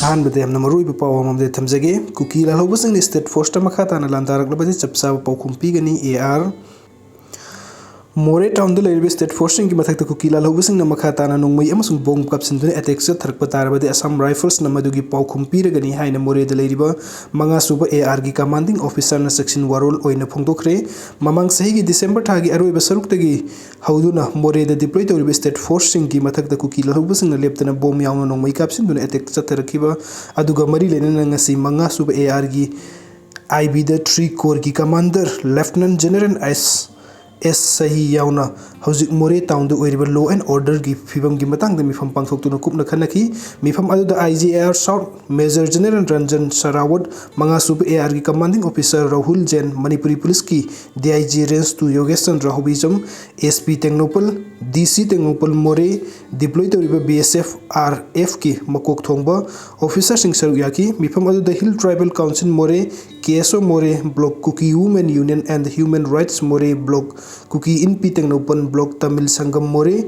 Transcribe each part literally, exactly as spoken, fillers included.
ꯑꯍꯥꯟꯕꯗ ꯌꯥꯝꯅ ꯃꯔꯨꯑꯣꯏꯕ ꯄꯥꯎ ꯑꯃ ꯑꯃꯗꯤ ꯊꯝꯖꯒꯦ꯫ ꯀꯨꯀꯤ ꯂꯥꯜꯍꯧꯕꯁꯤꯡꯅ state forceꯇ ꯃꯈꯥ ꯇꯥꯅ ꯂꯥꯟꯗꯥꯔꯛꯂꯕꯗꯤ ꯆꯞ ꯆꯥꯕ ꯄꯥꯎꯈꯨꯝ ꯄꯤꯒꯅꯤ, A R꯫ ꯃꯣꯔꯦ townꯗ ꯂꯩꯔꯤꯕ state forceꯁꯤꯡꯒꯤ ꯃꯊꯛꯇ ꯀꯨꯀꯤ ꯂꯥꯜꯍꯧꯕꯁꯤꯡꯅ ꯃꯈꯥ ꯇꯥꯅ ꯅꯣꯡꯃꯩ ꯑꯃꯁꯨꯡ bomb ꯀꯥꯞꯁꯤꯟꯗꯨꯅ attack ꯆꯠꯊꯔꯛꯄ ꯇꯥꯔꯕꯗꯤ Assam Riflesꯅ ꯃꯗꯨꯒꯤ ꯄꯥꯎꯈꯨꯝ ꯄꯤꯔꯒꯅꯤ ꯍꯥꯏꯅ ꯃꯣꯔꯦꯗ ꯂꯩꯔꯤꯕ ꯃꯉꯥꯁꯨꯕ A Rꯒꯤ commanding officerꯅ ꯆꯦꯛꯁꯤꯟ ꯋꯥꯔꯣꯜ ꯑꯣꯏꯅ ꯐꯣꯡꯗꯣꯛꯈ꯭ꯔꯦ꯫ ꯃꯃꯥꯡ ꯆꯍꯤꯒꯤ December ꯊꯥꯒꯤ ꯑꯔꯣꯏꯕ ꯁꯔꯨꯛꯇꯒꯤ ꯍꯧꯗꯨꯅ ꯃꯣꯔꯦꯗ deploy ꯇꯧꯔꯤꯕ state forceꯁꯤꯡꯒꯤ ꯃꯊꯛꯇ ꯀꯨꯀꯤ ꯂꯥꯜꯍꯧꯕꯁꯤꯡꯅ ꯂꯦꯞꯇꯅ bomb ꯌꯥꯎꯅ ꯅꯣꯡꯃꯩ ꯀꯥꯞꯁꯤꯟꯗꯨꯅ attack ꯆꯠꯊꯔꯛꯈꯤꯕ ꯑꯗꯨꯒ ꯃꯔꯤ ꯂꯩꯅꯅ ꯉꯁꯤ ꯃꯉꯥꯁꯨꯕ A Rꯒꯤ I Bꯗ three Corpsꯀꯤ commander Lieutenant General S S ꯁꯍꯤ ꯌꯥꯎꯅ ꯍꯧꯖꯤꯛ ꯃꯣꯔꯦ townꯗ ꯑꯣꯏꯔꯤꯕ law and orderꯒꯤ ꯐꯤꯕꯝꯒꯤ ꯃꯇꯥꯡꯗ ꯃꯤꯐꯝ ꯄꯥꯡꯊꯣꯛꯇꯨꯅ ꯀꯨꯞꯅ ꯈꯟꯅꯈꯤ꯫ ꯃꯤꯐꯝ ꯑꯗꯨꯗ I G I R South Major General Ranjan Sarawat, ꯃꯉꯥꯁꯨꯕ A Rꯒꯤ commanding officer Rahul Jain, Manipuri ꯄꯨꯂꯤꯁꯀꯤ D I G Range two Yogesh Chandra Hobijam, S P Tengnoupal, D C Tengnoupal ꯃꯣꯔꯦ, deploy ꯇꯧꯔꯤꯕ B S F R Fꯀꯤ ꯃꯀꯣꯛ ꯊꯣꯡꯕ officerꯁꯤꯡ ꯁꯔꯨꯛ ꯌꯥꯈꯤ꯫ ꯃꯤꯐꯝ ꯑꯗꯨꯗ Hill Tribal Council ꯃꯣꯔꯦ, K S O ꯃꯣꯔꯦ, Block Kuki Women Union and Human Rights ꯃꯣꯔꯦ, Block Kuki Inpi Tengnoupal, Block Tamil Sangham ꯃꯣꯔꯦ,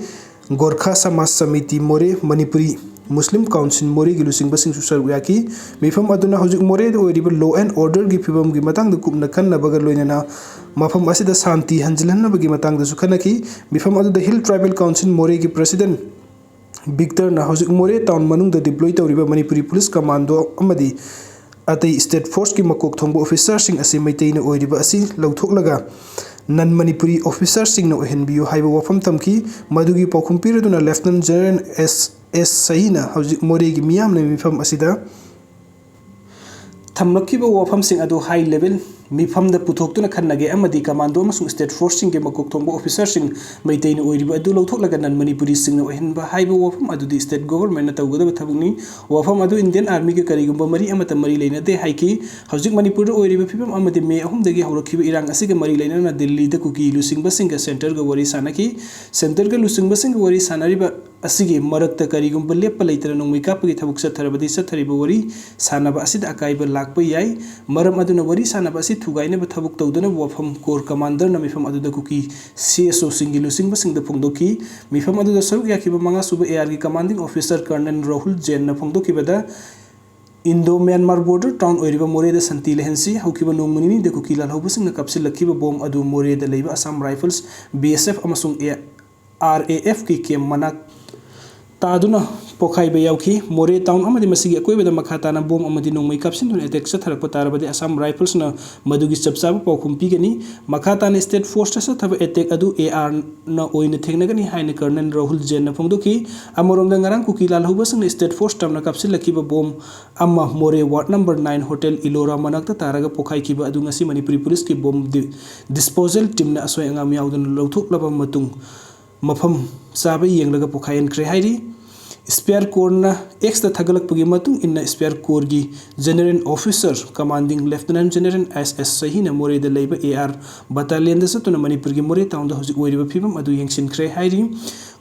Gorkha Samaj Samiti ꯃꯣꯔꯦ, Manipuri Muslim Council ꯃꯣꯔꯦꯒꯤ ꯂꯨꯆꯤꯡꯕꯁꯤꯡꯁꯨ ꯁꯔꯨꯛ ꯌꯥꯈꯤ꯫ ꯃꯤꯐꯝ ꯑꯗꯨꯅ ꯍꯧꯖꯤꯛ ꯃꯣꯔꯦꯗ ꯑꯣꯏꯔꯤꯕ law and orderꯒꯤ ꯐꯤꯕꯝꯒꯤ ꯃꯇꯥꯡꯗ ꯀꯨꯞꯅ ꯈꯟꯅꯕꯒ ꯂꯣꯏꯅꯅ ꯃꯐꯝ ꯑꯁꯤꯗ ꯁꯥꯟꯇꯤ ꯍꯟꯖꯤꯜꯍꯟꯅꯕꯒꯤ ꯃꯇꯥꯡꯗꯁꯨ ꯈꯟꯅꯈꯤ꯫ ꯃꯤꯐꯝ ꯑꯗꯨꯗ Hill Tribal Council ꯃꯣꯔꯦꯒꯤ president Victorꯅ ꯍꯧꯖꯤꯛ ꯃꯣꯔꯦ town ꯃꯅꯨꯡꯗ deploy ꯇꯧꯔꯤꯕ ꯃꯅꯤꯄꯨꯔꯤ police commando ꯑꯃꯗꯤ ꯑꯇꯩ state forceꯀꯤ ꯃꯀꯣꯛ ꯊꯣꯡꯕ officerꯁꯤꯡ ꯑꯁꯤ ꯃꯩꯇꯩꯅ ꯑꯣꯏꯔꯤꯕ ꯑꯁꯤ ꯂꯧꯊꯣꯛꯂꯒ non Manipuri officerꯁꯤꯡꯅ ꯑꯣꯏꯍꯟꯕꯤꯌꯨ ꯍꯥꯏꯕ ꯋꯥꯐꯝ ꯊꯝꯈꯤ꯫ ꯃꯗꯨꯒꯤ ꯄꯥꯎꯈꯨꯝ ꯄꯤꯔꯗꯨꯅ Lieutenant General S S ꯁꯍꯤꯅ ꯍꯧꯖꯤꯛ ꯃꯣꯔꯦꯒꯤ ꯃꯤꯌꯥꯝꯅ ꯃꯤꯐꯝ ꯑꯁꯤꯗ ꯊꯝꯂꯛꯈꯤꯕ ꯋꯥꯐꯝꯁꯤꯡ ꯑꯗꯨ high level ꯃꯤꯐꯝꯗ ꯄꯨꯊꯣꯛꯇꯨꯅ ꯈꯟꯅꯒꯦ ꯑꯃꯗꯤ commando ꯑꯃꯁꯨꯡ state forceꯁꯤꯡꯒꯤ ꯃꯀꯣꯛ ꯊꯣꯡꯕ officerꯁꯤꯡ ꯃꯩꯇꯩꯅ ꯑꯣꯏꯔꯤꯕ ꯑꯗꯨ ꯂꯧꯊꯣꯛꯂꯒ non Manipuriꯁꯤꯡꯅ ꯑꯣꯏꯍꯟꯕ ꯍꯥꯏꯕ ꯋꯥꯐꯝ ꯑꯗꯨꯗꯤ state governmentꯅ ꯇꯧꯒꯗꯕ ꯊꯕꯛꯅꯤ꯫ ꯋꯥꯐꯝ ꯑꯗꯨ Indian Armyꯒ ꯀꯔꯤꯒꯨꯝꯕ ꯃꯔꯤ ꯑꯃꯠꯇ ꯃꯔꯤ ꯂꯩꯅꯗꯦ ꯍꯥꯏꯈꯤ꯫ ꯍꯧꯖꯤꯛ ꯃꯅꯤꯄꯨꯔꯗ ꯑꯣꯏꯔꯤꯕ ꯐꯤꯕꯝ ꯑꯃꯗꯤ May ꯑꯍꯨꯝꯗꯒꯤ ꯍꯧꯔꯛꯈꯤꯕ ꯏꯔꯥꯡ ꯑꯁꯤꯒ ꯃꯔꯤ ꯂꯩꯅꯅ ꯗꯤꯜꯂꯤꯗ ꯀꯨꯀꯤ ꯂꯨꯆꯤꯡꯕꯁꯤꯡꯒ centreꯒ ꯋꯥꯔꯤ ꯁꯥꯟꯅꯈꯤ꯫ Centreꯒ ꯂꯨꯆꯤꯡꯕꯁꯤꯡꯒ ꯋꯥꯔꯤ ꯁꯥꯟꯅꯔꯤꯕ ꯑꯁꯤꯒꯤ ꯃꯔꯛꯇ ꯀꯔꯤꯒꯨꯝꯕ ꯂꯦꯞꯄ ꯂꯩꯇꯅ ꯅꯣꯡꯃꯩ ꯀꯥꯞꯄꯒꯤ ꯊꯕꯛ ꯆꯠꯊꯔꯕꯗꯤ ꯆꯠꯊꯔꯤꯕ ꯋꯥꯔꯤ ꯁꯥꯟꯅꯕ ꯑꯁꯤꯗ ꯑꯀꯥꯏꯕ ꯂꯥꯛꯄ ꯌꯥꯏ꯫ ꯃꯔꯝ ꯑꯗꯨꯅ ꯋꯥꯔꯤ ꯁꯥꯟꯅꯕ ꯑꯁꯤ ꯊꯨꯒꯥꯏꯅꯕ ꯊꯕꯛ ꯇꯧꯗꯅꯕ ꯋꯥꯐꯝ Corps commanderꯅ ꯃꯤꯐꯝ ꯑꯗꯨꯗ ꯀꯨꯀꯤ C S Oꯁꯤꯡꯒꯤ ꯂꯨꯆꯤꯡꯕꯁꯤꯡꯗ ꯐꯣꯡꯗꯣꯛꯈꯤ꯫ ꯃꯤꯐꯝ ꯑꯗꯨꯗ ꯁꯔꯨꯛ ꯌꯥꯈꯤꯕ ꯃꯉꯥꯁꯨꯕ A Rꯒꯤ commanding officer Colonel Rahul Jainꯅ ꯐꯣꯡꯗꯣꯛꯈꯤꯕꯗ, Indo Myanmar border town ꯑꯣꯏꯔꯤꯕ ꯃꯣꯔꯦꯗ ꯁꯥꯟꯇꯤ ꯂꯩꯍꯟꯁꯤ꯫ ꯍꯧꯈꯤꯕ ꯅꯣꯡꯃ ꯅꯤꯅꯤꯗ ꯀꯨꯀꯤ ꯂꯥꯜꯍꯧꯕꯁꯤꯡꯅ ꯀꯥꯞꯁꯤꯜꯂꯛꯈꯤꯕ ꯕꯣꯝ ꯑꯗꯨ ꯃꯣꯔꯦꯗ ꯂꯩꯕ ꯑꯁꯥꯝ ꯔꯥꯏꯐꯜꯁ, ꯕꯤ ꯑꯦꯁ ꯑꯦꯐ ꯑꯃꯁꯨꯡ ꯑꯦ ꯑꯥꯔ ꯑꯦ ꯑꯦꯐꯀꯤ ꯀꯦꯝ ꯃꯅꯥꯛ ꯇꯥꯗꯨꯅ ꯄꯣꯈꯥꯏꯕ ꯌꯥꯎꯈꯤ꯫ ꯃꯣꯔꯦ ꯇꯥꯎꯟ ꯑꯃꯗꯤ ꯃꯁꯤꯒꯤ ꯑꯀꯣꯏꯕꯗ ꯃꯈꯥ ꯇꯥꯅ ꯕꯣꯝ ꯑꯃꯗꯤ ꯅꯣꯡꯃꯩ ꯀꯥꯞꯁꯤꯟꯗꯨꯅ ꯑꯦꯇꯦꯛ ꯆꯠꯊꯔꯛꯄ ꯇꯥꯔꯕꯗꯤ ꯑꯁꯥꯝ ꯔꯥꯏꯐꯜꯁꯅ ꯃꯗꯨꯒꯤ ꯆꯞ ꯆꯥꯕ ꯄꯥꯎꯈꯨꯝ ꯄꯤꯒꯅꯤ꯫ ꯃꯈꯥ ꯇꯥꯅ ꯁ꯭ꯇꯦꯠ ꯐꯣꯔꯁꯇ ꯆꯠꯊꯕ ꯑꯦꯇꯦꯛ ꯑꯗꯨ ꯑꯦ ꯑꯥꯔꯅ ꯑꯣꯏꯅ ꯊꯦꯡꯅꯒꯅꯤ ꯍꯥꯏꯅ ꯀꯔꯅꯦꯜ ꯔꯥꯍꯨꯜ ꯖꯦꯟꯅ ꯐꯣꯡꯗꯣꯛꯈꯤ꯫ ꯑꯃꯔꯣꯝꯗ ꯉꯔꯥꯡ ꯀꯨꯀꯤ ꯂꯥꯜꯍꯧꯕꯁꯤꯡꯅ ꯁ꯭ꯇꯦꯠ ꯐꯣꯔꯁ ꯇꯝꯅ ꯀꯥꯞꯁꯤꯜꯂꯛꯈꯤꯕ ꯕꯣꯝ ꯑꯃ ꯃꯣꯔꯦ ward number nine hotel Ellora ꯃꯅꯥꯛꯇ ꯇꯥꯔꯒ ꯄꯣꯈꯥꯏꯈꯤꯕ ꯑꯗꯨ ꯉꯁꯤ ꯃꯅꯤꯄꯨꯔꯤ ꯄꯨꯂꯤꯁꯀꯤ ꯕꯣꯝ ꯗꯤ-, ꯗꯤꯁꯄꯣꯖꯦꯜ ꯇꯤꯝꯅ ꯑꯁꯣꯏ ꯑꯉꯥꯝ ꯌꯥꯎꯗꯅ ꯂꯧꯊꯣꯛꯂꯕ ꯃꯇꯨꯡ ꯃꯐꯝ ꯆꯥꯕ ꯌꯦꯡꯂꯒ ꯄꯣꯈꯥꯏꯍꯟꯈ꯭ꯔꯦ ꯍꯥꯏꯔꯤ꯫ ꯁ꯭ꯄꯦꯌꯔ ꯀꯣꯔꯅ ꯑꯦꯛꯁꯇ ꯊꯥꯒꯠꯂꯛꯄꯒꯤ ꯃꯇꯨꯡ ꯏꯟꯅ, spare ꯀꯣꯔꯒꯤ general officer commanding ꯂꯦꯐꯇꯤꯅꯦꯟꯠ general ꯑꯦꯁ ꯑꯦꯁ ꯁꯍꯤꯅ ꯃꯣꯔꯦꯗ ꯂꯩꯕ ꯑꯦ ꯑꯥꯔ ꯕꯇꯥꯂꯤꯌꯟꯗ ꯆꯠꯇꯨꯅ ꯃꯅꯤꯄꯨꯔꯒꯤ ꯃꯣꯔꯦ ꯇꯥꯎꯟꯗ ꯍꯧꯖꯤꯛ ꯑꯣꯏꯔꯤꯕ ꯐꯤꯕꯝ ꯑꯗꯨ ꯌꯦꯡꯁꯤꯟꯈ꯭ꯔꯦ ꯍꯥꯏꯔꯤ꯫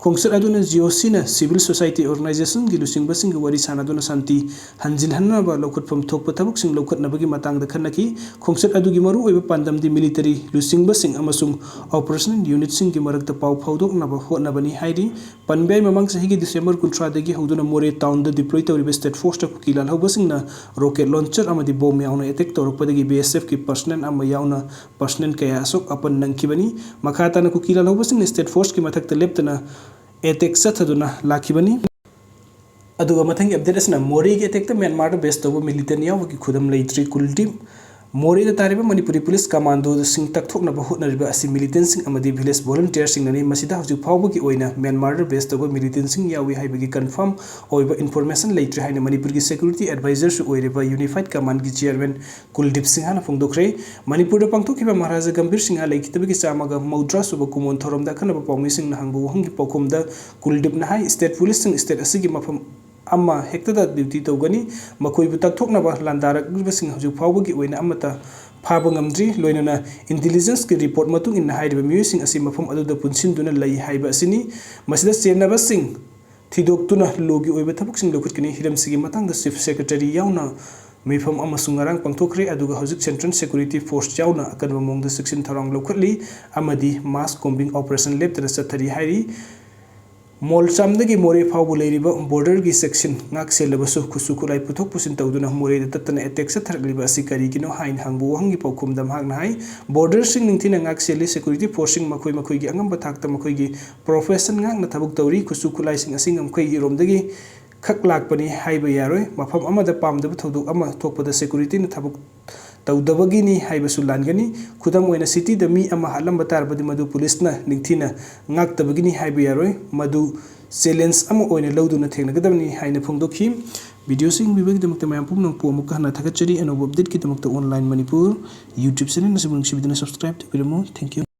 ꯈꯣꯡꯆꯠ ꯑꯗꯨꯅ ꯖꯤ ꯑꯣ ꯁꯤꯅ ꯁꯤꯚꯤꯜ ꯁꯣꯁꯥꯏꯇꯤ ꯑꯣꯔꯒꯅꯥꯏꯖꯦꯁꯟꯒꯤ ꯂꯨꯆꯤꯡꯕꯁꯤꯡꯒ ꯋꯥꯔꯤ ꯁꯥꯟꯅꯗꯨꯅ ꯁꯥꯟꯇꯤ ꯍꯟꯖꯤꯜꯍꯟꯅꯕ ꯂꯧꯈꯠꯐꯝ ꯊꯣꯛꯄ ꯊꯕꯛꯁꯤꯡ ꯂꯧꯈꯠꯅꯕꯒꯤ ꯃꯇꯥꯡꯗ ꯈꯟꯅꯈꯤ꯫ ꯈꯣꯡꯆꯠ ꯑꯗꯨꯒꯤ ꯃꯔꯨꯑꯣꯏꯕ ꯄꯥꯟꯗꯝꯗꯤ ꯃꯤꯂꯤꯇꯔꯤ ꯂꯨꯆꯤꯡꯕꯁꯤꯡ ꯑꯃꯁꯨꯡ ꯑꯣꯄꯔꯦꯁꯅꯦꯜ ꯌꯨꯅꯤꯠꯁꯤꯡꯒꯤ ꯃꯔꯛꯇ ꯄꯥꯎ ꯐꯥꯎꯗꯣꯛꯅꯕ ꯍꯣꯠꯅꯕꯅꯤ ꯍꯥꯏꯔꯤ꯫ ꯄꯟꯕ ꯌꯥꯏ, ꯃꯃꯥꯡ ꯆꯍꯤꯒꯤ ꯗꯤꯁꯦꯝꯕꯔ ꯀꯨꯟꯊ꯭ꯔꯥꯗꯒꯤ ꯍꯧꯗꯨꯅ ꯃꯣꯔꯦ ꯇꯥꯎꯟꯗ ꯗꯤꯄ꯭ꯂꯣꯏ ꯇꯧꯔꯤꯕ ꯁ꯭ꯇꯦꯠ ꯐꯣꯔꯁꯇ ꯀꯨꯀꯤ ꯂꯥꯜꯍꯧꯕꯁꯤꯡꯅ ꯔꯣꯀꯦꯠ ꯂꯣꯟꯆꯔ ꯑꯃꯗꯤ ꯕꯣꯝ ꯌꯥꯎꯅ ꯑꯦꯇꯦꯛ ꯇꯧꯔꯛꯄꯗꯒꯤ ꯕꯤ ꯑꯦꯁ ꯑꯦꯐꯀꯤ ꯄꯔꯁꯅꯦꯜ ꯑꯃ ꯌꯥꯎꯅ ꯄꯔꯁꯅꯦꯜ ꯀꯌꯥ ꯑꯁꯣꯛ ꯑꯄꯟ ꯅꯪꯈꯤꯕꯅꯤ꯫ ꯃꯈꯥ ꯇꯥꯅ ꯀꯨꯀꯤ ꯂꯥꯜꯍꯧꯕꯁꯤꯡꯅ ꯁ꯭ꯇꯦꯠ ꯐꯣꯔꯁꯀꯤ ꯃꯊꯛꯇ ꯂꯦꯞꯇꯅ ꯑꯦꯇꯦꯛ ꯆꯠꯊꯗꯨꯅ ꯂꯥꯛꯈꯤꯕꯅꯤ꯫ ꯑꯗꯨꯒ ꯃꯊꯪꯒꯤ ꯑꯞꯗꯦꯠ ꯑꯁꯤꯅ ꯃꯣꯔꯦꯒꯤ ꯑꯦꯇꯦꯛꯇ ꯃ꯭ꯌꯥꯟꯃꯥꯔꯗ ꯕꯦꯁ ꯇꯧꯕ ꯃꯤꯂꯤꯇꯦꯟ ꯌꯥꯎꯕꯒꯤ ꯈꯨꯗꯝ ꯂꯩꯇ꯭ꯔꯤ꯫ ꯀꯨꯜꯗꯤꯞ, ꯃꯣꯔꯦꯗ ꯇꯥꯔꯤꯕ ꯃꯅꯤꯄꯨꯔꯤ ꯄꯨꯂꯤꯁ ꯀꯃꯥꯟꯗꯣꯁꯤꯡ ꯇꯛꯊꯣꯛꯅꯕ ꯍꯣꯠꯅꯔꯤꯕ ꯑꯁꯤ ꯃꯤꯂꯤꯇꯦꯟꯁꯤꯡ ꯑꯃꯗꯤ ꯚꯤꯂꯦꯖ ꯚꯣꯂꯨꯟꯇꯤꯌꯔꯁꯤꯡꯅꯅꯤ꯫ ꯃꯁꯤꯗ ꯍꯧꯖꯤꯛ ꯐꯥꯎꯕꯒꯤ ꯑꯣꯏꯅ ꯃ꯭ꯌꯥꯟꯃꯥꯔꯗ ꯕꯦꯁ ꯇꯧꯕ ꯃꯤꯂꯤꯇꯦꯟꯁꯤꯡ ꯌꯥꯎꯏ ꯍꯥꯏꯕꯒꯤ ꯀꯟꯐꯥꯔꯝ ꯑꯣꯏꯕ ꯏꯟꯐꯣꯔꯃꯦꯁꯟ ꯂꯩꯇ꯭ꯔꯤ ꯍꯥꯏꯅ ꯃꯅꯤꯄꯨꯔꯒꯤ ꯁꯦꯀ꯭ꯌꯨꯔꯤꯇꯤ ꯑꯦꯗꯚꯥꯏꯖꯔꯁꯨ ꯑꯣꯏꯔꯤꯕ ꯌꯨꯅꯤꯐꯥꯏꯗ ꯀꯃꯥꯟꯒꯤ ꯆꯤꯌꯔꯃꯦꯟ ꯀꯨꯜꯗꯤꯞ ꯁꯤꯡꯍꯅ ꯐꯣꯡꯗꯣꯛꯈ꯭ꯔꯦ꯫ ꯃꯅꯤꯄꯨꯔꯗ ꯄꯥꯡꯊꯣꯛꯈꯤꯕ ꯃꯍꯥꯔꯥꯖꯥ ꯒꯝꯚꯤꯔ ꯁꯤꯡꯍ ꯂꯩꯈꯤꯗꯕꯒꯤ ꯆꯥꯝꯃꯒ ꯃꯧꯗ꯭ꯔꯥ ꯁꯨꯕ ꯀꯨꯝꯑꯣꯟ ꯊꯧꯔꯝꯗ ꯑꯈꯟꯅꯕ ꯄꯥꯎꯃꯤꯁꯤꯡꯅ ꯍꯪꯕ ꯋꯥꯍꯪꯒꯤ ꯄꯥꯎꯈꯨꯝꯗ ꯀꯨꯜꯗꯤꯞꯅ ꯍꯥꯏ, ꯁ꯭ꯇꯦꯠ ꯄꯨꯂꯤꯁꯁꯤꯡ ꯁ꯭ꯇꯦꯠ ꯑꯁꯤꯒꯤ ꯃꯐꯝ ꯑꯃ ꯍꯦꯛꯇꯗ ꯗ꯭ꯌꯨꯇꯤ ꯇꯧꯒꯅꯤ꯫ ꯃꯈꯣꯏꯕꯨ ꯇꯛꯊꯣꯛꯅꯕ ꯂꯥꯟꯗꯥꯔꯛꯂꯤꯕꯁꯤꯡ ꯍꯧꯖꯤꯛ ꯐꯥꯎꯕꯒꯤ ꯑꯣꯏꯅ ꯑꯃꯠꯇ ꯐꯥꯕ ꯉꯝꯗ꯭ꯔꯤ꯫ ꯂꯣꯏꯅꯅ ꯏꯟꯇꯤꯂꯤꯖꯦꯟꯁꯀꯤ ꯔꯤꯄꯣꯔꯠ ꯃꯇꯨꯡ ꯏꯟꯅ ꯍꯥꯏꯔꯤꯕ ꯃꯤꯑꯣꯏꯁꯤꯡ ꯑꯁꯤ ꯃꯐꯝ ꯑꯗꯨꯗ ꯄꯨꯟꯁꯤꯟꯗꯨꯅ ꯂꯩ ꯍꯥꯏꯕ ꯑꯁꯤꯅꯤ꯫ ꯃꯁꯤꯗ ꯆꯦꯟꯅꯕꯁꯤꯡ ꯊꯤꯗꯣꯛꯇꯨꯅ ꯂꯣꯒꯤ ꯑꯣꯏꯕ ꯊꯕꯛꯁꯤꯡ ꯂꯧꯈꯠꯀꯅꯤ꯫ ꯍꯤꯔꯝꯁꯤꯒꯤ ꯃꯇꯥꯡꯗ ꯆꯤꯐ ꯁꯦꯀ꯭ꯔꯦꯇꯔꯤ ꯌꯥꯎꯅ ꯃꯤꯐꯝ ꯑꯃꯁꯨ ꯉꯔꯥꯡ ꯄꯥꯡꯊꯣꯛꯈ꯭ꯔꯦ, ꯑꯗꯨꯒ ꯍꯧꯖꯤꯛ ꯁꯦꯟꯇ꯭ꯔꯦꯜ ꯁꯦꯀ꯭ꯌꯨꯔꯤꯇꯤ ꯐꯣꯔꯁ ꯌꯥꯎꯅ ꯑꯀꯟꯕ ꯃꯑꯣꯡꯗ ꯆꯦꯛꯁꯤꯟ ꯊꯧꯔꯥꯡ ꯂꯧꯈꯠꯂꯤ ꯑꯃꯗꯤ ꯃꯥꯁ ꯀꯣꯝꯕꯤꯡ ꯑꯣꯄꯔꯦꯁꯟ ꯂꯦꯞꯇꯅ ꯆꯠꯊꯔꯤ ꯍꯥꯏꯔꯤ꯫ ꯃꯣꯜꯆꯥꯝꯗꯒꯤ ꯃꯣꯔꯦ ꯐꯥꯎꯕ ꯂꯩꯔꯤꯕ ꯕꯣꯔꯗꯔꯒꯤ ꯆꯦꯛꯁꯤꯟ ꯉꯥꯛ ꯁꯦꯜꯂꯕꯁꯨ ꯈꯨꯠꯁꯨ ꯈꯨꯠꯂꯥꯏ ꯄꯨꯊꯣꯛ ꯄꯨꯁꯤꯟ ꯇꯧꯗꯨꯅ ꯃꯣꯔꯦꯗ ꯇꯠꯇꯅ ꯑꯦꯇꯦꯛ ꯆꯠꯊꯔꯛꯂꯤꯕ ꯑꯁꯤ ꯀꯔꯤꯒꯤꯅꯣ ꯍꯥꯏꯅ ꯍꯪꯕ ꯋꯥꯍꯪꯒꯤ ꯄꯥꯎꯈꯨꯝꯗ ꯃꯍꯥꯛꯅ ꯍꯥꯏ, ꯕꯣꯔꯗꯔꯁꯤꯡ ꯅꯤꯡꯊꯤꯅ ꯉꯥꯛ ꯁꯦꯜꯂꯤ, ꯁꯦꯀ꯭ꯌꯨꯔꯤꯇꯤ ꯐꯣꯔꯁꯁꯤꯡ ꯃꯈꯣꯏ ꯃꯈꯣꯏꯒꯤ ꯑꯉꯝꯕ ꯊꯥꯛꯇ ꯃꯈꯣꯏꯒꯤ ꯄ꯭ꯔꯣꯐꯦꯁꯟ ꯉꯥꯛꯅ ꯊꯕꯛ ꯇꯧꯔꯤ, ꯈꯨꯠꯁꯨ ꯈꯨꯠꯂꯥꯏꯁꯤꯡ ꯑꯁꯤ ꯉꯝꯈꯩꯒꯤꯔꯣꯝꯗꯒꯤ ꯈꯛ ꯂꯥꯛꯄꯅꯤ ꯍꯥꯏꯕ ꯌꯥꯔꯣꯏ꯫ ꯃꯐꯝ ꯑꯃꯗ ꯄꯥꯝꯗꯕ ꯊꯧꯗꯣꯛ ꯑꯃ ꯊꯣꯛꯄꯗ ꯁꯦꯀ꯭ꯌꯨꯔꯤꯇꯤꯅ ꯊꯕꯛ ꯇꯧꯗꯕꯒꯤꯅꯤ ꯍꯥꯏꯕꯁꯨ ꯂꯥꯟꯒꯅꯤ꯫ ꯈꯨꯗꯝ ꯑꯣꯏꯅ, ꯁꯤꯇꯤꯗ ꯃꯤ ꯑꯃ ꯍꯥꯠꯂꯝꯕ ꯇꯥꯔꯕꯗꯤ ꯃꯗꯨ ꯄꯨꯂꯤꯁꯅ ꯅꯤꯡꯊꯤꯅ ꯉꯥꯛꯇꯕꯒꯤꯅꯤ ꯍꯥꯏꯕ ꯌꯥꯔꯣꯏ꯫ ꯃꯗꯨ ꯆꯦꯂꯦꯟꯖ ꯑꯃ ꯑꯣꯏꯅ ꯂꯧꯗꯨꯅ ꯊꯦꯡꯅꯒꯗꯕꯅꯤ ꯍꯥꯏꯅ ꯐꯣꯡꯗꯣꯛꯈꯤ꯫ ꯚꯤꯗꯤꯑꯣꯁꯤ ꯌꯦꯡꯕꯤꯕꯒꯤꯗꯃꯛꯇ ꯃꯌꯥꯝ ꯄꯨꯝꯅꯃꯛꯄꯨ ꯑꯃꯨꯛꯀ ꯍꯟꯅ ꯊꯥꯒꯠꯆꯔꯤ꯫ ꯑꯅꯧꯕ ꯑꯞꯗꯦꯠꯀꯤꯗꯃꯛꯇ Online Manipur YouTube ꯆꯦꯅꯦꯜ ꯑꯁꯤꯕꯨ ꯅꯨꯡꯁꯤꯕꯤꯗꯨꯅ ꯁꯕꯁꯀ꯭ꯔꯥꯏꯕ ꯇꯧꯕꯤꯔꯝꯃꯨ꯫ Thank you꯫